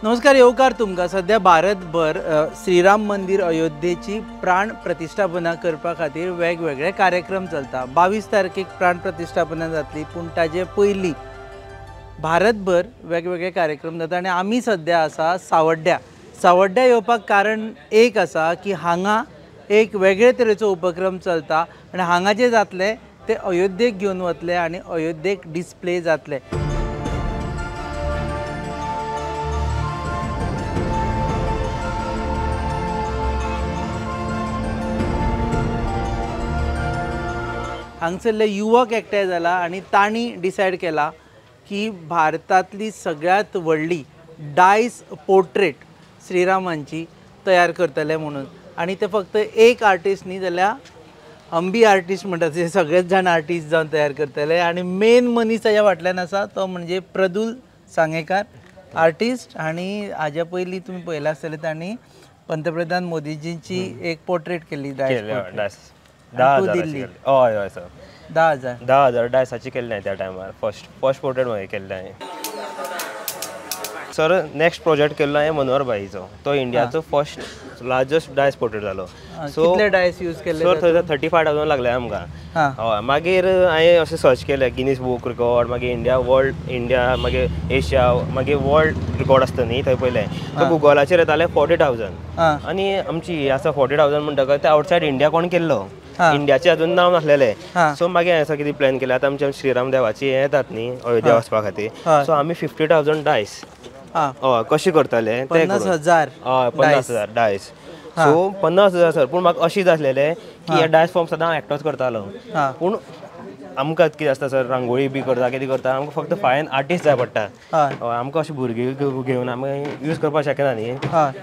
नमस्कार येवकार तुमकां. सध्या भारतभर श्रीराम मंदिर अयोध्येची प्राण प्रतिष्ठापना करपा खातीर वेगवेगळे कार्यक्रम चलता. 22 तारखेक प्राण प्रतिष्ठापना जातली, पूण ताजे पयलीं भारतभर वेगवेगळे कार्यक्रम जाता आनी आमी सध्या आसा सावड्ड्या. सावड्ड्या येवपाक कारण एक आसा की हांगा एक वेगळे तरेचो उपक्रम चलता आनी हांगा जे जातले ते अयोध्येक घेवन वतले आनी अयोध्येक डिस्प्ले जातले. हांगसरले युवक एकठांय जाला आनी तांणी डिसायड केला की भारतांतली सगळ्यांत व्हडली डायस पोर्ट्रेट श्रीरामांची तयार करतले म्हणून. आनी ते फक्त एक आर्टिस्ट न्ही जाल्यार अंबी आर्टिस्ट म्हणटात ते सगळेच जाण आर्टिस्ट जावन तयार करतले. आनी मेन मनीस ताच्या फाटल्यान आसा तो म्हणजे प्रदुल सांगेकार आर्टिस्ट. आनी हाज्या पयलीं तुमी पळयलां आसतलें तांणी पंतप्रधान मोदीजींची एक पोर्ट्रेट केल्ली डायस. 10,000. हय हय सर, 10,000 10,000 डायसाची केल्लें त्या टायमार. फर्स्ट पोर्ट्रेट मागीर केल्लें हांवें सर. नेक्स्ट प्रोजेक्ट केल्लो हांवें मनोहर भाईचो, तो इंडियाचो फर्स्ट लार्जस्ट डायस पोर्ट्रेट जालो. सो कितले डायस यूज केले सर? थंय 35,000 लागले आमकां. हय, मागीर हांवें अशें सर्च केलें गिनीज बूक रिकॉर्ड, मागीर इंडिया वर्ल्ड इंडिया, मागीर एशिया, मागीर वर्ल्ड रिकॉर्ड आसता न्ही थंय पयलें. सो गुगलाचेर येतालें 40,000 आनी आमची ही आसा 40,000 म्हणटकच ते आवटसायड इंडिया कोण केल्लो, इंडियाचे अजून नांव नासलेलें. सो मागीर हांवें असो कितें प्लॅन केलें, आतां आमच्या श्रीराम देवाची हें येतात न्ही अयोध्या वचपा खातीर, सो आमी 50,000 डायस हय कशें करतले. 50,000. हय, 50,000 डायस. So 50,000 sir. पूण म्हाका अशें जासलेलें की हे डायस फॉर्म सदां हांव एकटोच करतालो. पूण आमकां कितें आसता सर, रांगोळी बी करता कितें करता, आमकां फक्त फायन आर्टिस्ट जाय पडटा. आमकां अशें भुरगीं घेवन आमी यूज करपाक शकना न्ही.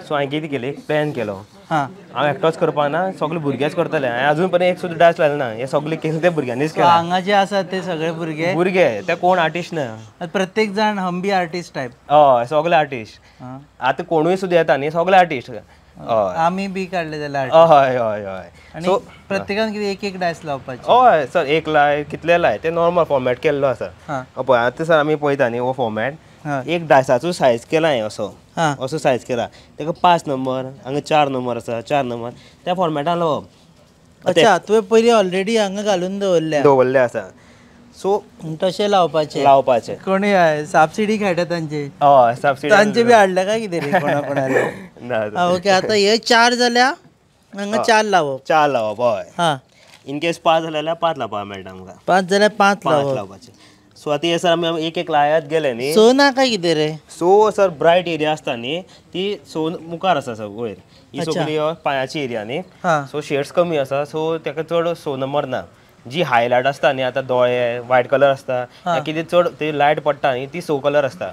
सो हांवें कितें केलें, प्लॅन केलो, हांव एकटोच करपा ना, सगळे भुरगेच करतले. हांवें अजून पर्यंत एक सुद्दां डायस लायलो ना, हे सगळे केले ते भुरग्यांनीच केला. हांगा जे आसा ते सगळे भुरगे भुरगे, ते कोण आर्टिस्ट ना, प्रत्येक जाण हंबी आर्टिस्ट टायप. हय, सगळे आर्टिस्ट. आतां कोणूय सुद्दां येता न्ही, सगळे आर्टिस्ट. आमी बी काडले जाल्यार. हय हय हय. आनी प्रत्येकान कितें एक एक डायस लावपाचे. हय सर, एक लाय कितले लाय ते नॉर्मल फॉर्मेट केल्लो आसा. पळय आतां सर आमी पळयता न्ही हो फॉर्मेट, एक डायसाचो सायज केला हांवें असो असो सायज केला, ताका 5 नंबर, हांगा 4 नंबर आसा, 4 नंबर त्या फॉर्मेटान लावप. अच्छा, तुवें पयलीं ऑलरेडी हांगा घालून दवरले आसा. सो तशें लावपाचें लावपाचें. कोणी सबसिडी खेळटा तांचे. हय, सबसिडी तांचे बी हाडले काय कितें रे कोणा कोणाले. ओके, आतां हे 4 जाल्या हांगा 4 लावप. 4 लावप. हय. हां, इन केस 5 जाल्यार 5 लावपाक मेळटा आमकां. 5 जाल्यार 5 लावपाचें. सो आतां हे सर आमी एक एक लायत गेले न्ही. सो ना काय कितें रे? सो सर ब्रायट एरिया आसता न्ही, ती सो मुखार आसा सर वयर. ही सगळी पांयाची एरिया न्ही, सो शेड्स कमी आसा, सो ताका चड 6 नंबर ना. जी हायलायट आसता न्ही, आतां दोळे व्हायट कलर आसता, कितें चड ती लायट पडटा न्ही, ती 6 कलर आसता.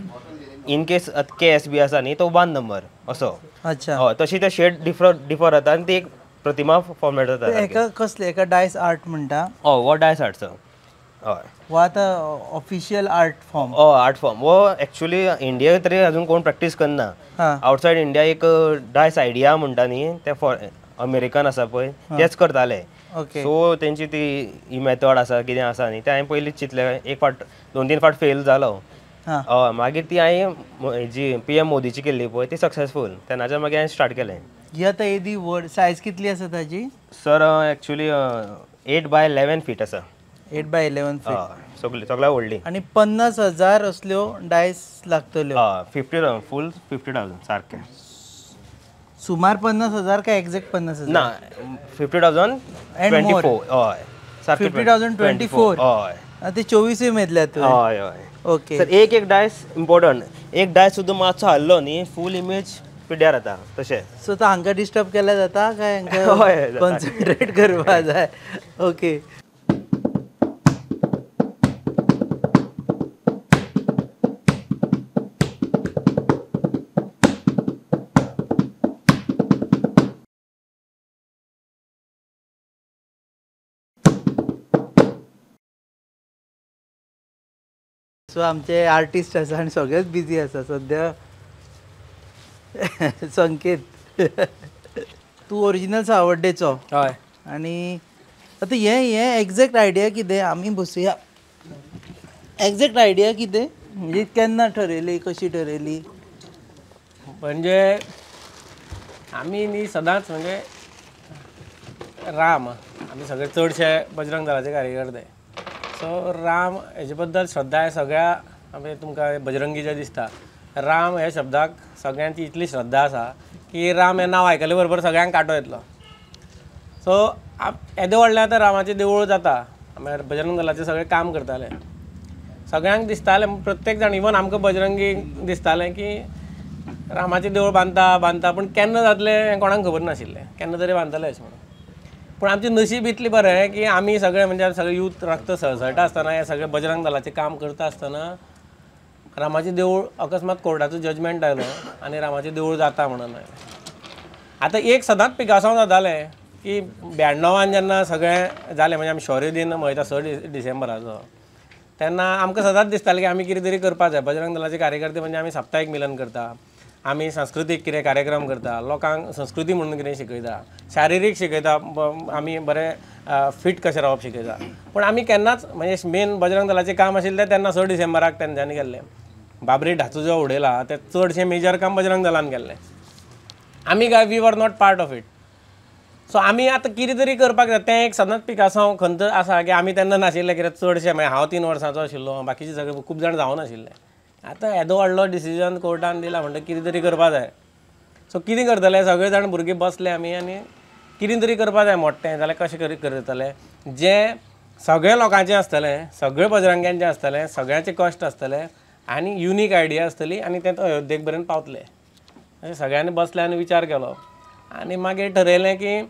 इन केस केस बी आसा न्ही, तो 1 नंबर असो. अच्छा. हय, तशी ते शेड डिफर जाता आनी ती एक प्रतिमा फॉर्मेट जाता. एका कसले एका डायस आर्ट म्हणटा. हय, हो डायस आर्ट सर. हय, हो आतां ऑफिशियल आर्ट फॉर्म. हय, आर्ट फॉर्म हो एक्चुअली इंडिया तरी अजून कोण प्रॅक्टीस करना. आवटसायड इंडिया एक डायस आयडिया म्हणटा न्ही, ते अमेरिकन आसा पळय तेच करताले. सो तेंची ती ही मेथड आसा कितें आसा न्ही, तें हांवें पयलींच चिंतलें. एक फावट 2-3 फावट फेल जालो. हय, मागीर ती हांवें जी PM मोदीची केल्ली पळय ती सक्सेसफूल, तेन्नाच्यान मागीर हांवें स्टार्ट केलें. ही आतां येदी व्हड सायज कितली आसा ताजी sir? Actually 8 by 11 feet आसा. 8 बाय 11 फीट सगळी सगळ्या व्हडली. आनी 50,000 असल्यो डायस लागतल्यो. हय, 50,000 फूल 50,000 सारकें. सुमार 50,000 काय एक्झॅक्ट 50,000? ना, 50,024. हय, 50,024. हय, ते 24 मेजल्या तुवें. हय हय. ओके सर, एक एक डायस इम्पॉर्टंट. एक डायस सुद्दां मातसो हाडलो न्ही, फूल इमेज पिड्ड्यार जाता. तशें सो तो हांकां डिस्टर्ब केल्यार जाता काय हांकां कॉन्सन्ट्रेट करपा जाय? ओके. सो आमचे आर्टिस्ट आसा आनी सगळेच बिजी आसा सद्या. संकेत, तूं ओरिजिनल सावड्डेचो. हय. आनी आतां हें हें एग्जॅक्ट आयडिया कितें, आमी बसुया. एग्जॅक्ट आयडिया कितें म्हणजे केन्ना ठरयली, कशी ठरयली? म्हणजे आमी न्ही सदांच म्हणजे राम आमी सगळे चडशे बजरंग दलाचे कार्यकर्ते सो राम हेजे बद्दल श्रद्धा हे सगळ्या आमी तुमकां बजरंगी जे दिसता राम ह्या शब्दाक सगळ्यांची इतली श्रद्धा आसा की राम हें नांव आयकले बरोबर सगळ्यांक कांटो येतलो. सो येदें व्हडलें आतां रामाचें देवूळ जाता म्हळ्यार बजरंग दलाचें सगळें काम करताले सगळ्यांक दिसतालें प्रत्येक जाण इवन आमकां बजरंगी दिसतालें की रामाचें देवूळ बांदता बांदता पूण केन्ना जातलें हें कोणाक खबर नाशिल्लें केन्ना तरी बांदतलें अशें म्हणून. पूण आमचें नशीब इतलें बरें की आमी सगळे म्हणजे सगळे यूथ रक्त सळसळटा आसतना हें सगळें बजरंग दलाचें काम करता आसतना रामाचें देवूळ अकस्मात कोर्टाचो जजमेंट आयलो आनी रामाचें देवूळ जाता म्हणून आयलें. आतां एक सदांच पिकासांव जातालें की 92 जेन्ना सगळें जालें म्हणजे आमी शौर्य दिन मनयता 6 डिसेंबराचो तेन्ना आमकां सदांच दिसतालें की आमी कितें तरी करपाक जाय. बजरंग दलाचे कार्यकर्ते म्हणजे आमी साप्ताहीक मिलन करता आमी सांस्कृतीक कितें कार्यक्रम करता लोकांक संस्कृती म्हणून कितें शिकयता शारिरीक शिकयता आमी बरें फिट कशें रावप शिकयता. पूण आमी केन्नाच म्हणजे मेन बजरंग दलाचें काम आशिल्लें तेन्ना 6 डिसेंबराक तेंच्यांनी केल्लें बाबरी ढाचो जो उडयला तें चडशें मेजर काम बजरंग दलान केल्लें. आमी काय we were not part of it. So आमी आतां कितें तरी करपाक जाय तें एक सदांच पिकासांव खंत आसा की आमी तेन्ना नाशिल्ले कित्याक चडशें मागीर हांव 3 वर्सांचो आशिल्लो बाकीचे सगळे खूब जाण जावनाशिल्ले. आतां येदो व्हडलो डिसिजन कोर्टान दिला म्हणटकीर कितें तरी करपाक जाय. सो कितें करतले सगळे जाण भुरगे बसले आमी आनी कितें तरी करपाक जाय मोठें जाल्यार कशें करतले जें सगळे लोकांचें आसतलें सगळे बजरंग्यांचें आसतलें सगळ्यांचे कश्ट आसतले आनी युनीक आयडिया आसतली आनी तें अयोध्येक पर्यंत पावतले. अशें सगळ्यांनी बसले आनी विचार केलो आनी मागीर ठरयलें की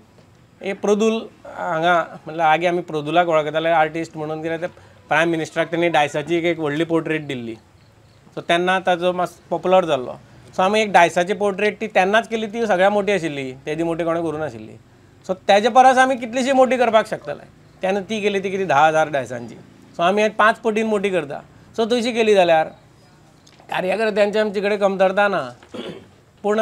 एक प्रदूल हांगा म्हणल्यार आगे आमी प्रदुलाक वळखताले आर्टिस्ट म्हणून कितें ते प्रायम मिनिस्टराक तेणी डायसाची एक व्हडली पोर्ट्रेट दिल्ली. सो तेन्ना ताजो मातसो पॉपुलर जाल्लो. सो आमी एक डायसाची पोर्ट्रेट ती तेन्नाच केली ती सगळ्या मोठी आशिल्ली तेदी मोठी कोणें करूं नाशिल्ली. सो तेजे परस आमी कितलीशी मोठी करपाक शकतले तेन्ना ती केली ती कितें 10,000 डायसांची. सो आमी 5 पटीन मोठी करता. सो तशी केली जाल्यार कार्यकर्त्यांची आमचे कडेन कमतरता ना पूण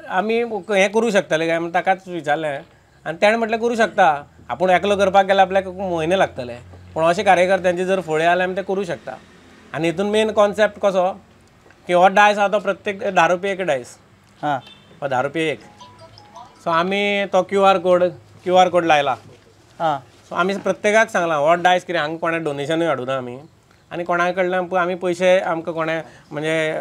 आमी हें करूं शकतले काय म्हण ताकाच विचारलें आनी तेणें म्हटलें करूं शकता आपूण एकलो करपाक गेल्यार आपल्याक म्हयने लागतले पूण अशे कार्यकर्त्यांचे जर फुडें आयले आमी ते करूं शकता. आनी हितून मेन कॉन्सेप्ट कसो की हो डायस आहा तो प्रत्येक 10 रुपये एक डायस हां हो 10 रुपये एक. सो आमी तो क्यू आर कोड लायला हां. सो आमी प्रत्येकाक सांगलां हो डायस कितें हांगा कोणें डोनेशनूय हाडुना आमी आनी कोणा कडल्यान आमी पयशे आमकां कोणें म्हणजे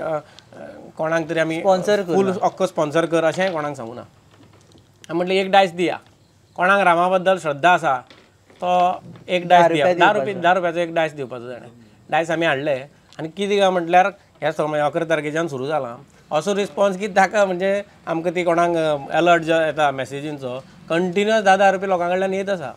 कोणाक तरी आमी स्पॉन्सर फूल अख्खो स्पॉन्सर कर अशें कोणाक सांगूना. आमी म्हटलें एक डायस दिया कोणाक रामा बद्दल श्रद्धा आसा तो एक डायस दिया 10 रुपयाचो एक डायस दिवपाचो जाणें. डायस आमी हाडले आनी कितें काय म्हटल्यार ह्या 11 तारखेच्यान सुरू जालां असो रिस्पॉन्स की ताका म्हणजे आमकां ती कोणाक अलर्ट जो येता मॅसेजींचो कंटिन्युअस 10-10 रुपया लोकां कडल्यान येत आसा.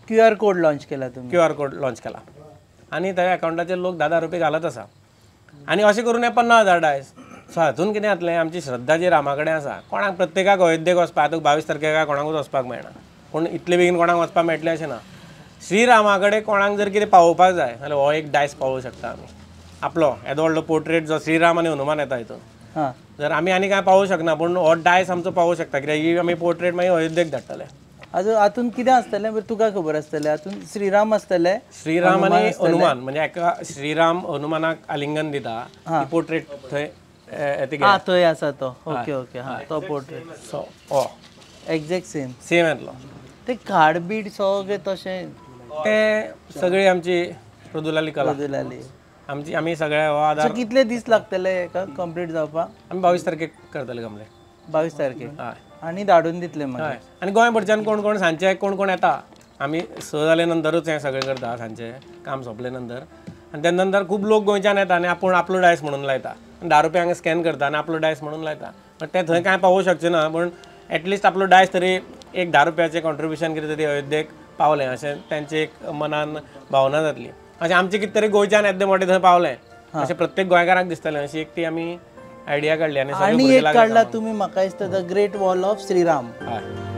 क्यू आर कोड लॉन्च केला तुम्ही क्यू आर कोड लॉन्च केला आनी त्या अकावंटाचेर लोक 10-10 रुपये घालत आसा आनी अशें करून हे 50,000 डायस. सो हातून कितें जातलें आमची श्रद्धा जी रामा कडेन आसा कोणाक प्रत्येकाक अयोध्येक वचपाक आतां 22 तारखेक कोणाकूच वचपाक मेळना पूण इतले बेगीन कोणाक वचपाक मेळटलें अशें ना. श्रीरामा कडेन कोणाक जर कितें पावोवपाक जाय जाल्यार हो एक डायस पावोवंक शकता आमी आपलो येदो व्हडलो पोर्ट्रेट जो श्रीराम आनी हनुमान येता हितून जर आमी आनी कांय पावोवंक शकना पूण हो डायस आमचो पावोवंक शकता कित्याक ही आमी पोर्ट्रेट मागीर अयोध्येक धाडटले. अजून हातून कितें आसतलें बरें तुका खबर आसतलें हातून श्रीराम आसतले श्रीराम आनी हनुमान म्हणजे एका श्रीराम हनुमानाक आलिंगन दिता पोर्ट्रेट थंय थंय आसा तो ओके ओके हां तो पोर्ट्रेट सो हो एग्जॅक्ट सेम सेम येतलो. ते खाड बीड सगळें तशें ते सगळी आमची प्रदुलाली कला प्रदुलाली आमची आमी सगळे हो आदार. कितले दीस लागतले हेका कंप्लीट जावपाक? आमी 22 तारखेक करतले कंप्लीट. 22 तारखेक हय आनी धाडून दितले मागीर. आनी गोंयभरच्यान कोण कोण सांजचे कोण कोण येता आमी 6 जाले नंतरूच हें सगळें करता सांजचें काम सोंपले नंतर आनी त्या नंतर खूब लोक गोंयच्यान येता आनी आपूण आपलो डायस म्हणून लायता आनी 10 रुपयांक स्कॅन करता आनी आपलो डायस म्हणून लायता. पण ते थंय कांय पावोवंक शकचे ना पूण एटलिस्ट आपलो डायस तरी एक 10 रुपयाचें कॉन्ट्रिब्युशन कितें तरी अयोध्येक पावलें अशें तेंचें एक मनान भावना जातली. अशें आमचें कितें तरी गोंयच्यान येद्दें मोटें थंय पावलें अशें प्रत्येक गोंयकाराक दिसतलें अशी एक ती आमी आयडिया काडली. आनी एक काडला तुमी म्हाका दिसता the great wall of Shriram. हय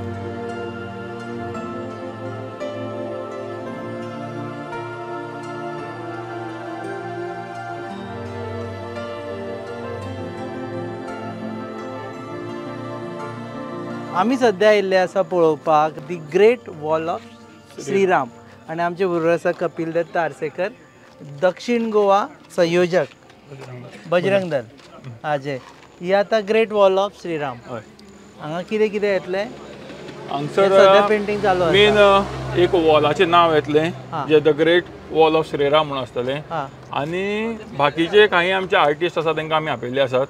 आमी सद्या आयिल्ले आसा पळोवपाक the great wall of Shriram आनी आमचे बरोबर आसा कपिल दत्त आर्सेकर, दक्षिण गोवा संयोजक बजरंग दल हाजे. ही आतां ग्रेट वॉल ऑफ श्रीराम, हांगा कितें कितें येतलें? हांगसर पेंटींग चालू मेन एक वॉलाचें नांव येतलें जे the great wall of Shriram म्हणून आसतलें आनी बाकीचे काही आमचे आर्टिस्ट आसा तांकां आमी आपयल्ले आसात.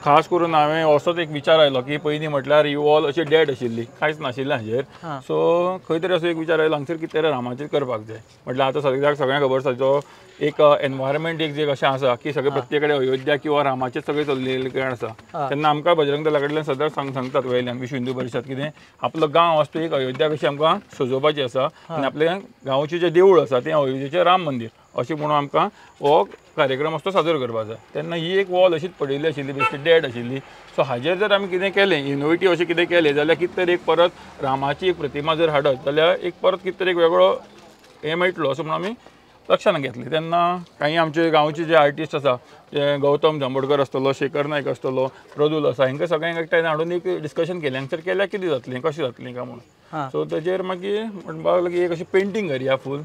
खास करून हांवें असोच एक विचार आयलो की पयलीं म्हटल्यार ही वॉल अशी डेड आशिल्ली, कांयच नाशिल्लें हाजेर. सो खंय तरी असो एक विचार आयलो हांगसर कितें तरी रामाचेर करपाक जाय. म्हटल्यार आतां सगळ्याक सगळ्यांक खबर आसा जो एक एनवायरमेंट एक जे कशें आसा की सगळे प्रत्येक कडेन अयोध्या किंवा रामाचेर सगळें चल्लेलें कडेन आसा. तेन्ना आमकां बजरंग दला कडल्यान सदांच सांगतात वयल्यान विश्व हिंदू परिशद कितें आपलो गांव आसा तो एक अयोध्या कशी आमकां सजोवपाची आसा आनी आपल्या गांवचें जें देवूळ आसा तें अयोध्येचें राम मंदीर अशें म्हणून आमकां हो कार्यक्रम आसा तो सादर करपाक जाय. तेन्ना ही एक वॉल अशीच पडिल्ली आशिल्ली, बेश्टी डेड आशिल्ली. सो हाजेर जर आमी कितें केलें इनोवेटीव अशें कितें केलें जाल्यार कितें तरी एक परत रामाची एक प्रतिमा जर हाडत जाल्यार एक परत कितें तरी एक वेगळो हें मेळटलो असो म्हणून आमी लक्षान घेतलें. तेन्ना काही आमचे गांवचे जे आर्टिस्ट आसा जे गौतम जांबोडकर आसतलो, शेखर नायक आसतलो, प्रदुल आसा, हांकां सगळ्यांक एकठांय हाडून एक डिस्कशन केलें हांगसर केल्यार कितें जातलें कशें जातलें काय म्हणून. सो तेजेर मागीर म्हणपाक लागलो की एक अशें पेंटींग करया, फूल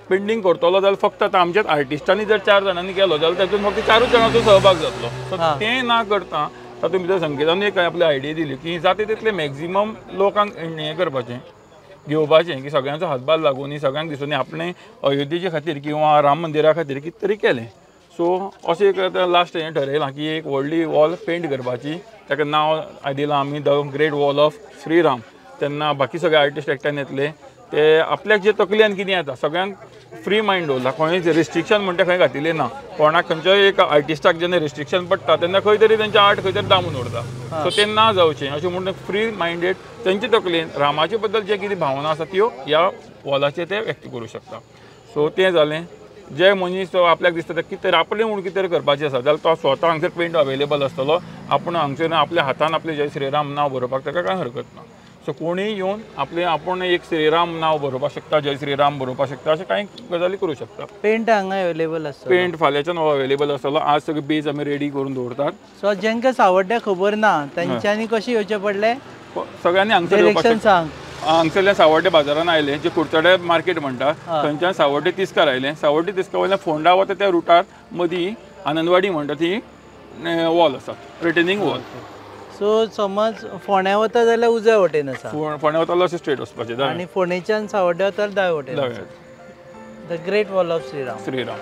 पेंटींग करतलो जाल्यार फक्त आतां आमच्याच आर्टिस्टांनी जर 4 जाणांनी केलो जाल्यार तातूंत फक्त 4 जाणांचो सहभाग जातलो. सो तें ना करता तातूंत भितर संकेतान एक आपली आयडिया दिली की जाता तितले मॅक्झिमम लोकांक हें करपाचें घेवपाचें की सगळ्यांचो हातभार लागून सगळ्यांक दिसून आपणें अयोध्येचे खातीर किंवा राम मंदिरा खातीर कितें तरी केलें. सो अशें एक आतां लास्ट हें ठरयलां की एक व्हडली वॉल पेंट करपाची, ताका नांव दिलां आमी the great wall of Shriram. तेन्ना बाकी सगळे आर्टिस्ट एकठांय येतले, ते आपल्याक जे तकल्यान कितें येता सगळ्यांक फ्री मायंड दवरला, खंय रिस्ट्रिक्शन म्हणटा खंय घातिल्लें ना. कोणाक खंयच्याय एक आर्टिस्टाक जेन्ना रिस्ट्रिक्शन पडटा तेन्ना खंय तरी तेंचें आर्ट खंय तरी दामून उरता. सो तें ना जावचें अशें म्हणून फ्री मायंडेड तेंचे तकलेन रामाचे बद्दल जे कितें भावना आसा त्यो ह्या वॉलाचेर ते व्यक्त करूं शकता. सो तें जालें. जे मनीस आपल्याक दिसता कितें तरी आपलें म्हूण कितें तरी करपाचें आसा जाल्यार तो स्वता हांगसर पेंट अवेलेबल आसतलो, आपूण हांगसर आपल्या हातान आपलें जय श्रीराम नांव बरोवपाक ताका कांय हरकत ना. सो कोणीय येवन आपलें आपूण एक श्रीराम नांव बरोवपाक शकता, जय श्रीराम बरोवपाक शकता, अशें कांय गजाली करूं शकता. पेंट हांगा अवेलेबल आसता, पेंट फाल्यांच्यान अवेलेबल आसतलो. आज सगळे बेज आमी रेडी करून दवरतात. सो जांकां सावड्ड्या खबर ना तेंच्यांनी कशें येवचें पडलें? सगळ्यांनी हांगसर येवपाक सांग. हांगसरल्यान सावड्डे बाजारान आयले, जे कुडचडे मार्केट म्हणटा थंयच्यान सावड्डे तिस्कार आयले, सावड्डे तिस्कार वयल्यान फोंडा वता त्या रुटार मदीं आनंदवाडी म्हणटा ती वॉल आसा, रिटेनिंग वॉल. सो समज फोंड्या वता जाल्यार उजव्या वटेन आसा, फोंड्या वता अशें स्ट्रेट वचपाचें आनी फोंडेच्यान सावड्ड्या वता दाव्या वटेन. The great wall of Shriram. Shriram.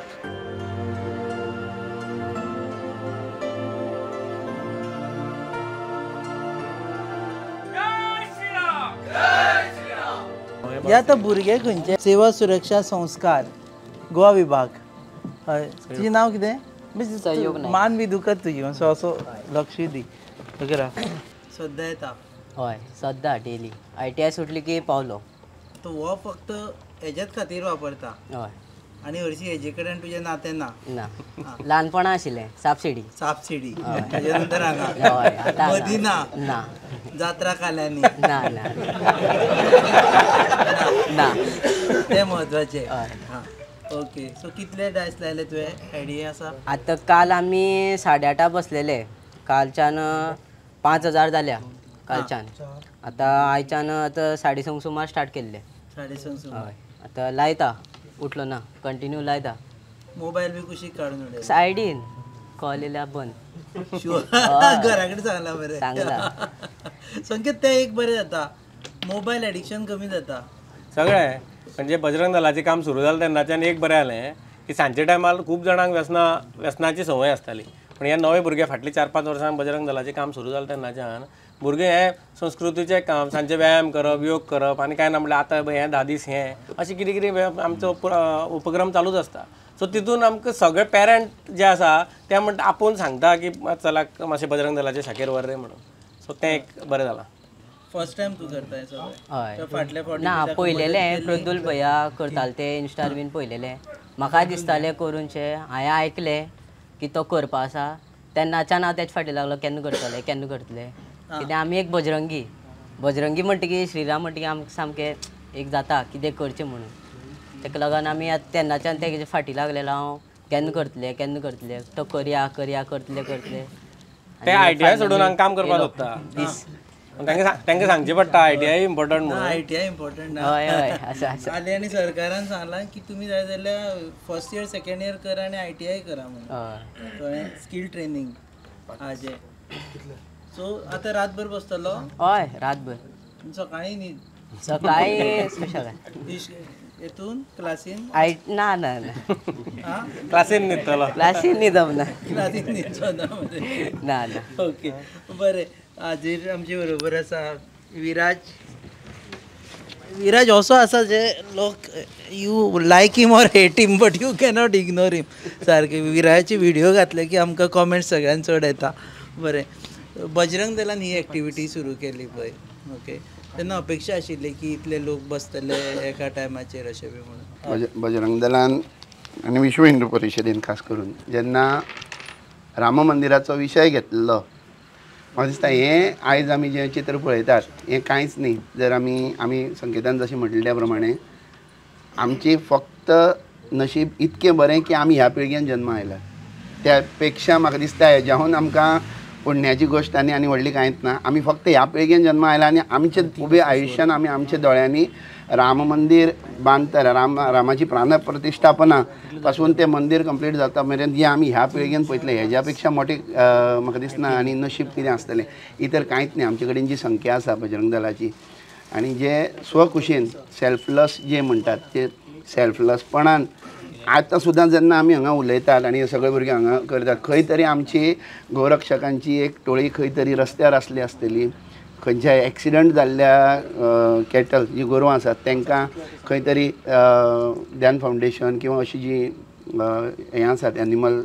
हे आतां भुरगे खंयचे? सेवा सुरक्षा संस्कार गोवा विभाग. हय, तुजें नांव कितें? मान बी दुखत तुजी, सो असो लक्ष दी. सद्दां येता? हय, सद्दां डेली. ITI सुटली की पावलो. तो हो फक्त हेज्याच खातीर वापरता? हय. आनी हरशीं हेजे कडेन तुजें नातें ना? ना, ल्हानपणा आशिल्लें सापसिडी. सापसिडी तेजे नंतर हांगा मदीं ना? ना. जात्रा काल्यांनी ना? ना ना, तें म्हत्वाचें. हां, ओके. सो कितले डायस लायले तुवें? आयडिया आसा? आतां काल आमी 8:30 बसलेले, कालच्यान 5000 जाल्या कालच्यान. आतां आयच्यान आतां 6:30 सुमार स्टार्ट केल्ले. 6:30 सुमार? हय. आतां लायता, उठलो ना कंटिन्यू लायता. मोबायल बी कुशीक काडून उडयला? सायडीन कॉल येयल्या बंद. घरा कडेन सांगला बरें? सांगला. संकेत, तें एक बरें जाता, मोबायल एडिक्शन कमी जाता सगळें. म्हणजे बजरंग दलाचें काम सुरू जालें तेन्नाच्यान एक बरें जालें की सांजच्या टायमार खूब जाणांक व्यसनाची संवय आसताली, पूण हे नवे भुरगे फाटलीं 4-5 वर्सां बजरंग दलाचें काम सुरू जालें तेन्नाच्यान भुरगे हे संस्कृतीचें काम, सांजचें व्यायाम करप, योग करप आनी कांय ना म्हणल्यार आतां हें 10 दीस हें अशें कितें कितें आमचो उपक्रम चालूच आसता. सो तितून आमकां सगळे पेरंट जे आसा ते म्हणटा आपोवन सांगता की चला मातशें बजरंग दलाचे शाखेर व्हर रे म्हणून. सो तें एक बरें जालां. फर्स्ट टायम तूं करता सगळें? हय. फाटल्या फावटी ना, पळयलेलें प्रदुल भैया करताले ते इन्स्टार बीन पळयलेलें, म्हाका दिसतालें करूनशें. हांवें आयकलें की तो करपा आसा तेन्नाच्यान हांव तेजे फाटी लागलो, केन्ना करतले केन्ना करतले. कित्याक आमी एक बजरंगी, बजरंगी म्हणटकीर श्रीराम म्हणटकीर आमकां सामकें एक जाता कितें करचें म्हणून. ताका लागून आमी आतां तेन्नाच्यान तेजे फाटी लागलेलो हांव, केन्ना करतले केन्ना करतले, तो करया करया करतले करतले. ते आयडिया सोडून हांगा काम करपाक सोदता. दीस तांकां सांगचें पडटा आयटीआय इम्पॉर्टंट म्हणून. आयटीआय इम्पॉर्टंट ना. हय हय आसा आसा. आनी सरकारान सांगलां की तुमी जाय जाल्यार फर्स्ट इयर सेकंड इयर करा आनी आयटीआय करा म्हणून, कळ्ळें, स्कील ट्रेनींग हाजें. सो आतां रातभर बसतलो? हय रातभर. सकाळीं न्हीद? सकाळीं सुशेगाद. हेतून क्लासीन? I ना ना ना, क्लासीन न्हिदतलो. क्लासीन न्हिदप ना, क्लासीन न्हिदचो ना ना ना. ओके बरें, हाजेर आमचे बरोबर आसा विराज. विराज असो आसा जे लोक you like him or hate him but you cannot ignore him. सारके विराजाचे व्हिडियो घातले की आमकां कॉमेंट्स सगळ्यान चड येता. बरें, बजरंग दलान ही एक्टिविटी सुरू केली पळय, ओके, तेन्ना अपेक्षा आशिल्ली की इतले लोक बसतले एका टायमाचेर अशें बी म्हणून? बजरंग दलान आनी विश्व हिंदू परिशदेन खास करून जेन्ना राम मंदिराचो विशय घेतलो, म्हाका दिसता हें आयज आमी जें चित्र पळयतात हें कांयच न्ही. जर आमी आमी संकेतान जशें म्हटलें त्या प्रमाणे आमची फक्त नशीब इतकें बरें की आमी ह्या पिळगेन जन्म आयला, त्या पेक्षा म्हाका दिसता हेज्याहून आमकां पुण्याची गोश्ट आनी आनी व्हडली कांयच ना. आमी फक्त ह्या पिळगेन जन्म आयला आनी आमचे उबे आयुश्यान आमी आमच्या दोळ्यांनी राम मंदीर बांदता, राम रामाची प्राणप्रतिश्ठापना पासून तें मंदीर कंप्लीट जाता मेरेन जें आमी ह्या पिळगेन पळयतलें हेज्या पेक्षा मोटें म्हाका दिसना आनी नशीब कितें आसतलें. इतर कांयच न्ही. आमचे कडेन जी संख्या आसा बजरंग दलाची आनी जे स्वखुशीन सेल्फलस जे म्हणटात ते सेल्फलसपणान आतां सुद्दां जेन्ना आमी हांगा उलयतात आनी सगळे भुरगे हांगा करतात, खंय तरी आमची गोरक्षकांची एक टोळी खंय तरी रस्त्यार आसली आसतली, खंयच्याय एक्सिडंट जाल्ल्या कॅटल जी गोरवां आसात तांकां खंय तरी ध्यान फावंडेशन किंवा अशी जी हें आसात एनिमल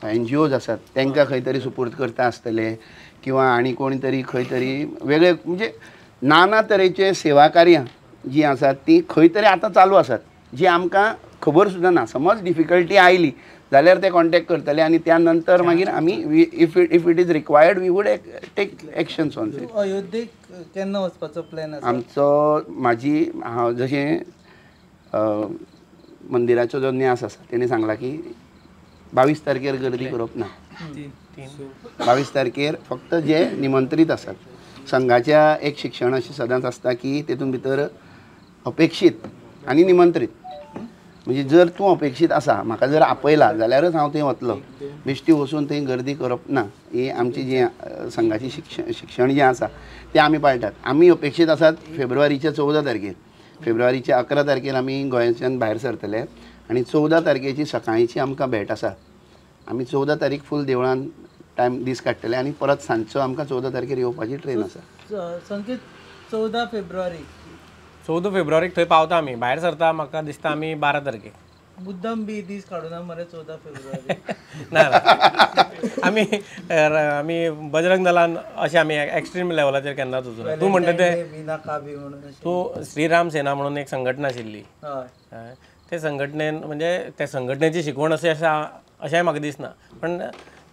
एनजीओज आसात तांकां खंय तरी सुपूर्द करता आसतले, किंवा आनी कोण तरी खंय तरी वेगळे म्हणजे नाना तरेचे सेवा कार्यां जीं आसात तीं खंय तरी आतां चालू आसात जी आमकां खबर सुद्दां ना. समज डिफिकल्टी आयली जाल्यार ते कॉन्टेक्ट करतले आनी त्या नंतर मागीर आमी if it is required we would take actions on it. अयोध्येक केन्ना वचपाचो प्लॅन आसा आमचो? म्हाजी हांव जशें मंदिराचो जो न्यास आसा तेणें सांगला की 22 तारखेर गर्दी करप ना. 22 तारखेर फक्त जे निमंत्रीत आसात संघाच्या एक शिक्षण अशें सदांच आसता की तेतून भितर अपेक्षीत आनी निमंत्रीत, म्हणजे जर तूं अपेक्षीत आसा म्हाका जर आपयला जाल्यारच हांव थंय वतलो, बेश्टी वचून थंय गर्दी करप ना. ही आमची जी संघाची शिक्षण जें आसा तें आमी पाळटात. आमी अपेक्षीत आसात फेब्रुवारीच्या 14 तारखेर, फेब्रुवारीच्या 11 तारखेर आमी गोंयच्यान भायर सरतले आनी 14 तारखेची सकाळची आमकां भेट आसा. आमी 14 तारीख फूल देवळान टायम दीस काडटले आनी परत सांजचो आमकां 14 तारखेर येवपाची ट्रेन आसा. संकेत, 14 फेब्रुवारी, 14 फेब्रुवारीक थंय पावता आमी, भायर सरता म्हाका दिसता आमी 12 तारखेक. मुद्दम बी दीस काडूना मरे 14 फेब्रुवारी? ना ना, आमी आमी बजरंग दलान अशें आमी एक्स्ट्रीम लेवलाचेर केन्नाच वचूना. तूं म्हणटा तें तूं श्रीराम सेना म्हणून एक संघटना आशिल्ली, ते संघटनेन म्हणजे त्या संघटनेची शिकवण अशें आसा अशेंय म्हाका दिसना, पण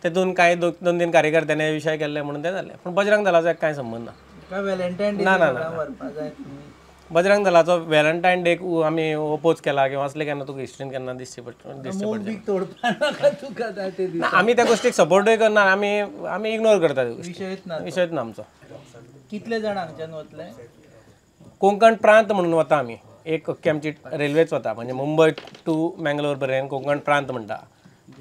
तेतून कांय 2-3 कार्यकर्त्यांनी विशय केल्ले म्हणून तें जालें. पूण बजरंग दलाचो एक कांय संबंद ना. ना ना ना, बजरंग दलाचो व्हॅलेंटायन डेक आमी ओपोज केला किंवा असले केन्ना तुका हिस्ट्रीन केन्ना दिसचे पडटा. आमी त्या गोष्टीक सपोर्टूय करना, आमी आमी इग्नोर करता त्यो गोष्टी, विशयच ना आमचो. कितले जाण हांगच्यान वतले? कोंकण प्रांत म्हणून वता आमी, एक अख्खी आमची रेल्वेच वता, म्हणजे मुंबय टू मँगलोर पर्यंत कोंकण प्रांत म्हणटा.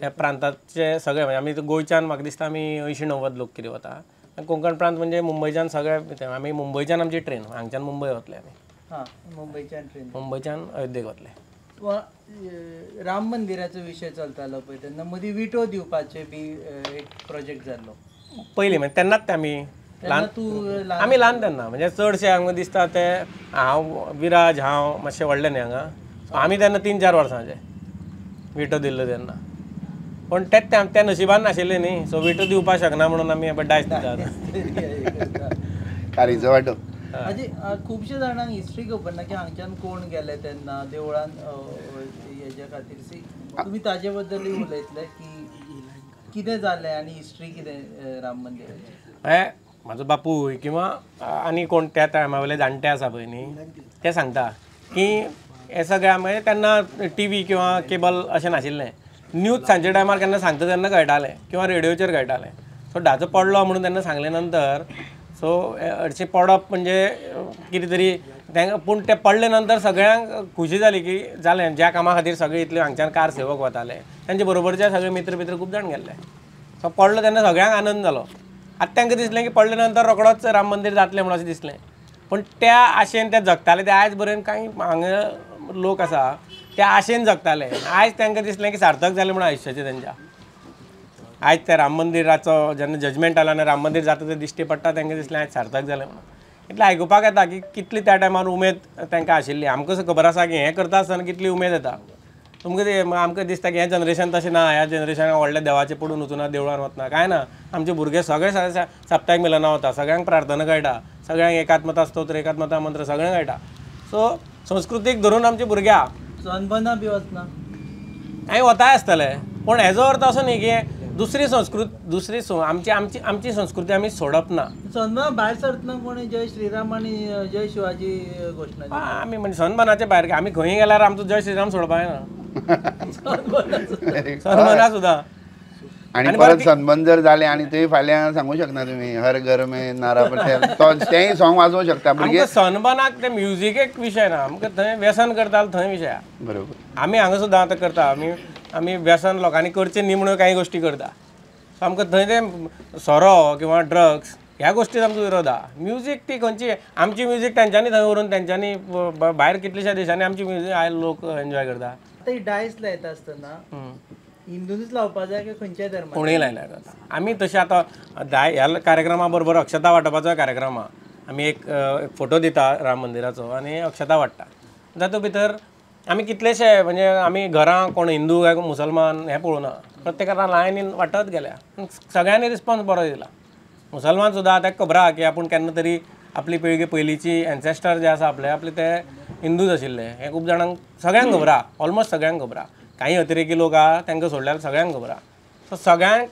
त्या प्रांताचे सगळे म्हणजे आमी गोंयच्यान म्हाका दिसता आमी 80-90 लोक कितें वता. कोंकण प्रांत म्हणजे मुंबयच्यान सगळे आमी, मुंबयच्यान आमची ट्रेन, हांगच्यान मुंबय वतले आमी. हां, मुंबयच्यान ट्रेन, मुंबयच्यान अयोध्येक वतले. राम मंदिराचो विशय चलतालो पळय तेन्ना मदीं विटो दिवपाचे बी एक प्रोजेक्ट जाल्लो पयलीं, म्हणजे तेन्नाच ते आमी ल्हान, आमी ल्हान तेन्ना म्हणजे चडशे आमकां दिसता ते हांव विराज हांव मातशे व्हडले न्ही हांगा, आमी तेन्ना 3-4 वर्सांचे विटो दिल्लो तेन्ना, पूण तेच त्या नशिबान नाशिल्ले न्ही, सो विटो दिवपाक शकना म्हणून आमी डायस दितात. कारीचो वांटो. म्हणजे खुबशे जाणांक हिस्ट्री खबर ना की हांगच्यान कोण गेले तेन्ना देवळान हेज्या खातीर. तुमी ताजे बद्दलूय उलयतले की कितें जालें आनी हिस्ट्री कितें राम मंदिराची? म्हाजो बापूय किंवा आनी कोण त्या टायमा वयले जाणटे आसा पळय न्ही, ते सांगता की हे सगळें म्हणजे तेन्ना टीव्ही किंवा केबल अशें नाशिल्लें, न्यूज सांजच्या टायमार केन्ना सांगता तेन्ना कळटालें किंवा रेडियोचेर कळटालें. सो डाचो पडलो म्हणून तेन्ना सांगले नंतर सो हरशीं पडप म्हणजे कितें तरी तांकां, पूण ते पडले नंतर सगळ्यांक खुशी जाली की जालें, ज्या कामा खातीर सगळे इतले हांगच्यान कार सेवक वताले तांचे बरोबरचे सगळे मित्र मित्र खूब जाण गेल्ले. सो पडलो तेन्ना सगळ्यांक आनंद जालो. आतां तांकां दिसलें की पडले नंतर रोखडोच राम मंदीर जातलें म्हणून अशें दिसलें, पूण त्या आशेन ते जगताले. ते आयज पर्यंत कांय हांगा लोक आसा त्या आशेन जगताले, आयज तांकां दिसलें की सार्थक जालें म्हणून आयुश्याचें तेंच्या. आयज त्या राम मंदिराचो जेन्ना जजमेंट आलो आनी राम मंदीर जाता तें दिश्टी पडटा, तांकां दिसलें आयज सार्थक जालें म्हणून. इतलें आयकुपाक येता की कितली त्या टायमार उमेद तांकां आशिल्ली. आमकां खबर आसा की हें करता आसतना कितली उमेद येता तुमकां. आमकां दिसता की हें जनरेशन तशें ना, ह्या जनरेशनाक व्हडल्या देवाचें पडून वचूना, देवळान वतना कांय ना. आमचे भुरगे सगळे सप्ताक मिलना वता, सगळ्यांक प्रार्थना कळटा, सगळ्यांक एकात्मता स्तोत्र एकात्मता मंत्र सगळ्यांक कळटा. सो संस्कृतीक धरून आमचे भुरगे सनबना बी वचना, कांय वताय आसतले, पूण हेजो अर्थ असो न्ही की दुसरी संस्कृत दुसरी आमची आमची आमची संस्कृती आमी सोडप ना. सनबना भायर सरतना कोणी जय श्रीराम आनी जय शिवाजी घोशणा आमी म्हणजे सनबनाचे भायर आमी खंय गेल्यार आमचो जय श्रीराम सोडपा येना सनबना सुद्दां. आनी परत सनबन जर जालें आनी थंय फाल्यां सांगू शकना तुमी हर घर में नारा पटेल, तो तेंय सॉंग वाजोवंक शकता भुरगे. सनबनाक ते म्युजीक एक विशय ना, आमकां थंय व्यसन करता थंय विशय. बरोबर, आमी हांगा सुद्दां आतां करता, आमी आमी व्यसन लोकांनी करचें न्ही म्हणून कांय गोश्टी करता. सो आमकां थंय ते सोरो किंवा ड्रग्स ह्या गोश्टीक आमचो विरोध आहा. म्युजीक ती खंयची आमची म्युजीक तेंच्यांनी थंय व्हरून तेंच्यांनी भायर कितलेश्या देशांनी आमची म्युजीक आयज लोक एन्जॉय करता. आतां ही डायस लायता आसतना हिंदूच लावपा जाय की खंयच्याय धर्माक कोणूय लायल्यार जाता. आमी तशें आतां ह्या कार्यक्रमा बरोबर अक्षता वांटपाचोय कार्यक्रम आहा. आमी एक फोटो दिता राम मंदिराचो आनी अक्षता वांट्टा. तातूंत भितर आमी कितलेशे म्हणजे आमी घरां कोण हिंदू काय मुसलमान हें पळोवना, प्रत्येकान लायनीन वांटत गेल्या, सगळ्यांनी रिस्पॉन्स बरो दिला. मुसलमान सुद्दां ताका खबर आहा की आपूण केन्ना तरी आपली पिळगी पयलींची एन्सेस्टर जे आसा आपले आपले ते हिंदूच आशिल्ले, हें खूब जाणांक सगळ्यांक खबर आहा, ऑलमोस्ट सगळ्यांक खबर आहा. कांय अतिरेकी लोक आहा तांकां सोडल्यार सगळ्यांक खबर आहा. सो सगळ्यांक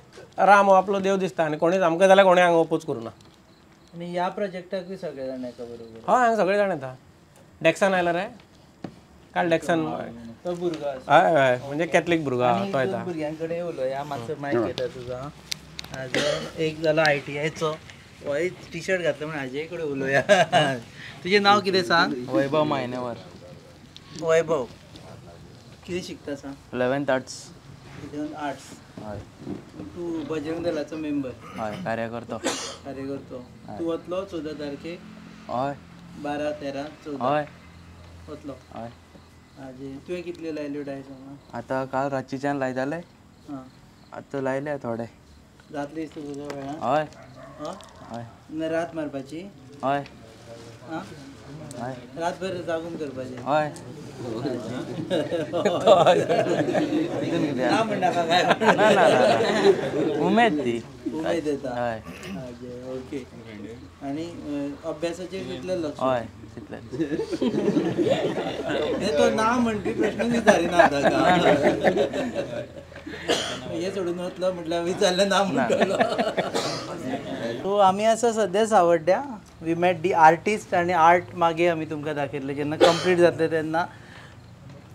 राम हो आपलो देव दिसता आनी कोणीच आमकां जाल्यार कोणें हांगा ओपोज करूं ना. आनी ह्या प्रोजेक्टाकूय सगळे जाण येता बरोबर? हय, हांगा सगळे जाण येता. डॅक्सन आयला रे काल, डॅक्सन तो भुरगो हय हय म्हणजे कॅथलीक भुरगो आहा तो येता. भुरग्यां कडेन उलोवया मातसो मायक घेता तुजो. हाजो एक जालो ITIचो, होय टी शर्ट घातलो म्हणून हाजे कडेन उलोवया. तुजें नांव कितें सांग? वैभव मायनेवर. वैभव कितें शिकता सांग? 11th arts. 11th arts. हय. तूं बजरंग दलाचो मेंबर? हय, कार्यकर्तो. कार्यकर्तो. तूं वतलो 14 तारखेक? हय. 12, 13, 14 हय वतलो. हय. हाजे तुवें कितल्यो लायल्यो डायस हांगा? आतां काल रातचेच्यान लायताले, आतां लायले थोडे. जातले दिसता तुज्या वेळान? हय. हय. रात मारपाची? हय. हय. रातभर जागून करपाचें? हय. ना म्हणनाका काय? ना ना, उमेद ती. उमेद येता. हय. ओके. आनी अभ्यासाचेर तितलें लक्ष? हय तितलें. तो ना म्हणपी प्रश्न विचारिना ताका, हे सोडून वतलो म्हटल्यार विचारलें ना म्हणटलो. सो आमी आसा सद्या सावड्ड्या. We met the artist आनी आर्ट मागीर आमी तुमकां दाखयतले जेन्ना कंप्लीट जातलें तेन्ना.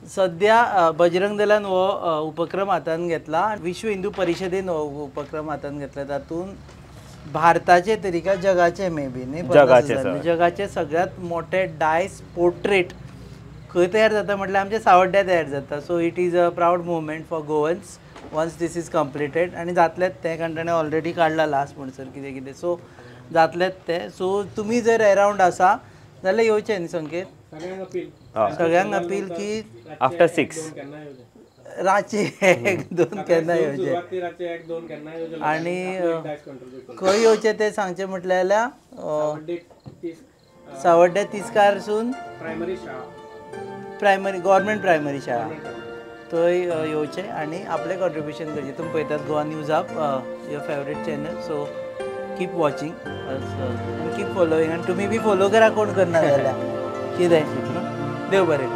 सद्या बजरंग दलान हो उपक्रम हातान घेतला, विश्व हिंदू परिशदेन हो उपक्रम हातान घेतला. तातूंत भारताचे तरी काय जगाचे मे बी न्ही, जगाचे सगळ्यात मोठे डायस पोर्ट्रेट खंय तयार जाता म्हटल्यार आमच्या सावड्ड्या तयार जाता. So it is a proud movement for Goans once this is completed. आनी जातलेंच तें, कारण ताणें ऑलरेडी काडलां लास्ट म्हणसर कितें कितें. सो जातलेंच तें. सो तुमी जर अरावंड आसा जाल्यार येवचें न्ही संकेत? सगळ्यांक अपील की आफ्टर 6 रातचे 1, 2 केन्ना येवचें आनी खंय येवचें तें सांगचें म्हटलें जाल्यार सावड्ड्या तिस्कारसून प्रायमरी गव्हर्मेंट प्रायमरी शाळा थंय येवचें आनी आपलें कॉन्ट्रिब्युशन करचें. तुमी पळयतात Goa news up, your favourite channel. So keep watching आनी कीप फॉलोईंग. आनी तुमी बी फॉलो करा कोण करना जाल्यार कितें. देव बरें.